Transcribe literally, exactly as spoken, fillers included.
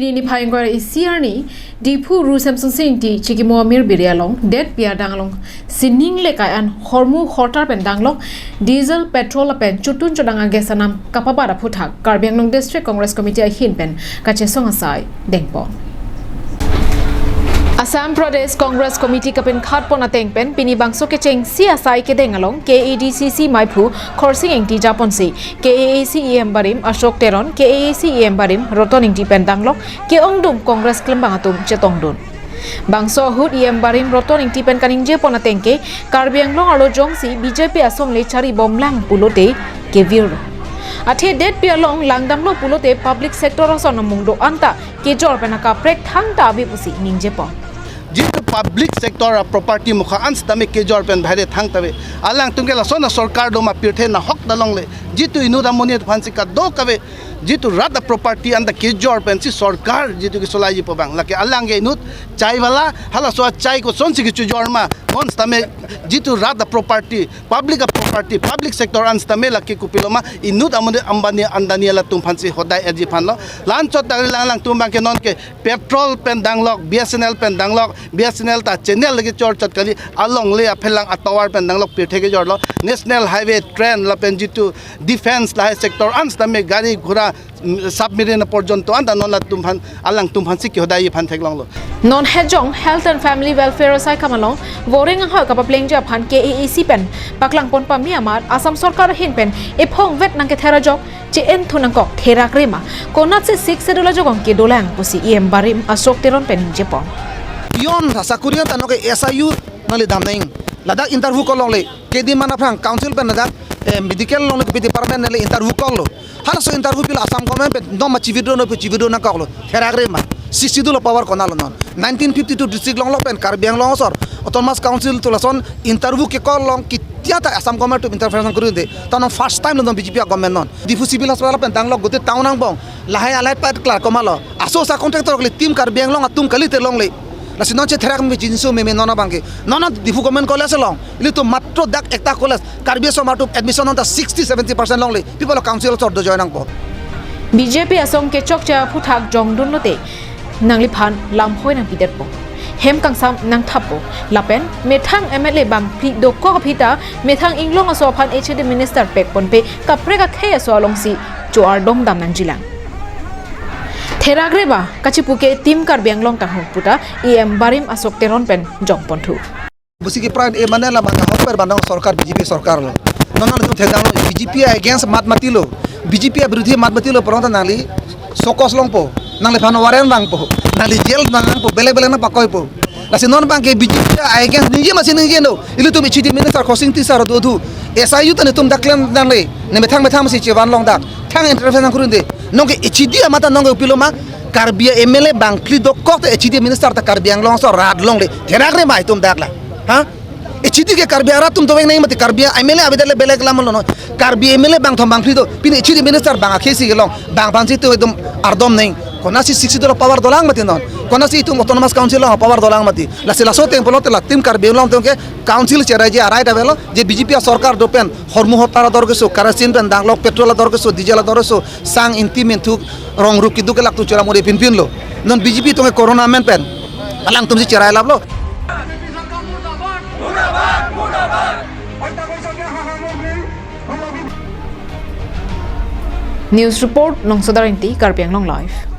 Pini niphai ingkoi ra isi arni, Diphu Ru Semsonsing Ingti chikimo amir biri along, det piar dang along, sining lekai an hormu hortar pen danglok, diesel, petrol lapen chotun chodang agas anam kapabat aphuthak, Karbi Anglong District Congress Committee ahin pen kachesong asai dengpon. Assam Pradesh Congress Committee kapinkhat pon ateng pen pini bangso kechengsi asai kedeng along K A D C C maiphu Khorsing Ingti japonsi K A A C E M barim Ashok Teron, K A A C E M barim Roton Ingti pen danglok ke-ongdung Congress klembang atum chetongdun. Bangso ahut E M barim Roton Ingti pen kaningjepon ateng ke Karbi Anglong arlo jongsi B J P asong le chari bomlang pulote kevir. Athe det piar along langdamlo pulote public sector ason amung do-an ta kejor pen akaprek thangta ave pusi ningjepon. Jitu public sector a-property mukha an sitame kejor pen baire thangta ave. Alangtum ke lason a-sorkar doma pirthe nahok ta longle. Jitu inut amonit aphansi kadokave, jitu rat a-property anta kejor pensi sorkar jitu ke solaijipo abang. Lake alang ke inut chai wala, halaso achai kosonsi kechojor ma. Non sitame jitu rat a-property, public a-property, public sector an sitame lake kopiloma inut amonit Ambani Adani latum aphansi hodai erji aphanlo. La-anchot ta lang alangtum abang ke non ke petrol pen danglok, B S N L pen danglok, B S N L ta channel lake chorchot kali, alongle aphelang a-tower pen danglok pirthe kejorlo. National Highway, train lapen jitu defense lahai sector an sitame gari ghora, mm, submarine porjonto anta non latum aphan, alangtum aphansi kehodai aphan theklonglo. Non hejong Health and Family Welfare asai kam along voreng anghoi kapaplengji aphan K A A C pen paklangpon pame amat Assam sorkar ahin pen ephong vet nangkether ajok che-en thu nangkok therak rema konatsi Sixth Schedule ajok ong kedolang pusi E M barim Ashok Teron pen ningjepon. Yon ha sakuri ta noke S I U nangli damnang. Ladak interview kolongle, kedi mana phrang council pen ladak, eh, medical longle kopi department nangli interview koklo. Halaso interview pilo Assam government pen doma chividro no pu chividro nangkoklo. Therak rema. Sixth Schedule power konatlo non. Nineteen fifty-two district longlok pen Karbi Anglong asor Autonomous Council tu lason interview kekol along kitia ta Assam government atum interference nangkuri de. Ta non first time lo non B J P a-government non. Diphu Civil Hospital pen danglok gute town angbong. Lahai alai pat klar komalo. Aso sa contractor kali team Karbi Anglong atum kalite longle. Lasi non chetherak me jinso meme non abang ke. Non non Diphu Government College along. Ilitum matro dak ekta college. Karbi asomar atum admission anta sixty seventy percent longle. People of council asor do join nangpo. B J P asong kechokche aphuthak jongdun lote nangliphan lamhoi nangpidetpo. Hem kangsam nangthappo. Lapen methang M L A bangphli dokok aphi ta methang inglong aso aphan H A D minister pekponpe kaprek akhei aso alongsi cho-ardom dam nangjilang. Therak rema kachipu ke team Karbi Anglong tangho puta E M barim Ashok Teron pen jongponthu. Busi ke pran e mane la mane hok per bandang sorkar B J P sorkar lo. Non non tum thekdang lo B J P against mat matilo. B J P abirudhi mat matilo prong ta nangli sokos longpo. Nangliphan warrant vangpo. Nangli jail nangpo. Belek belek nangpakoipo. Lasi non abang ke B J P against ningje masi ningje no. Ilitum H A D minister Khorsing Ingti sar do thu. S I U ta netum dak klem nangle. Ne methang methang masi chevan long dak. Thang intervention nangkuri de. Nonke H A D amat ta nonke kopiloma. Karbi M L A bangphli dokok te H A D minister ta Karbi Anglong aso rat longle. Therak rema itum dak la. Ha? H A D ke Karbi arat atum dovek nang mati Karbi M L A avedet le belek lam lo non. Karbi M L A bangthom bangphli do. Pini H A D minister bang akhei si kelong. Bang aphansi tu ekdom ardom nang. Konatsi Sixth Schedule power dolang mati non. Konatsi itum Autonomous Council along power dolang mati. Lasi laso ateng pulote la team Karbi Anglong atum ke council cheraiji a-right avelo. Je B J P asorkar do pen hormu hortar ador keso, kerosene pen danglok, petrol ador keso, diesel ador keso, sang ingti mengthuk rong ruk keduk kelak atum chora mori pinpin lo. Non B J P atum ke corona amen pen alangtum si cherai laplo. News report, Nongsodar Ingti, Karbi Anglong Live.